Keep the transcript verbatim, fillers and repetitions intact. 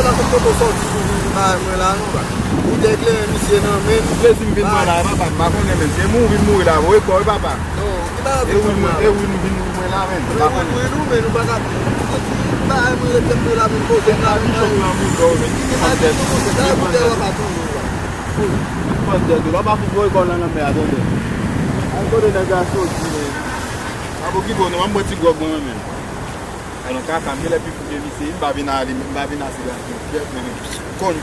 Sa se kote w sòti pou vin bay mwen la non, papa. Ou te kleren misye nan men. Plezi m vin mwen la, papa, m pa konnen menm. Se mouri m mouri la, voye kò wi, papa. Non, ki bagay vin mwen la? E wi, nou vin mwen la, men. Nou vin mwen, nou, men nou pa ka bay mwen lè tèt mwen la vin poze m la, men. Chòk lan moun dò, men. Ki fòs dèt. Ki fòs dèt. Fòs dèt, la pa fout voye kò lan lanmè a, tande. Al kote nèg la soti, men. Pa okipe w, non, m ap bwè ti gwòg mwen, men. Alon kaka, m genlè pi fou ke misye, m pa vin a li, m pa vin a sila. Kèt, men. Konn